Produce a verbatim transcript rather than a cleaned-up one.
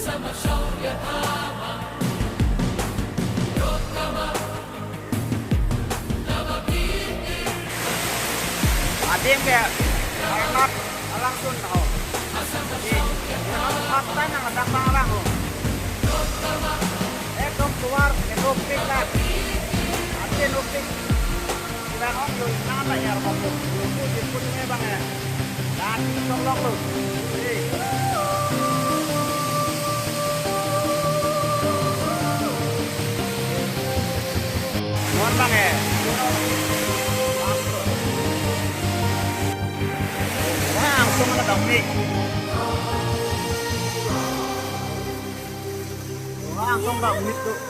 Adim ke, anak alang sun ho. Di, anak pakta nang adak bang alang ho. Ekdom keluar, ekdom pik lak. Ate no pik. Ilang ong yo, ilang apa ya, rumah pun. Yo pun, yo pun, ini bang ya. Dan, tolong lo. Hei. Non bang eh. Langsung na damik. Langsung damik tu.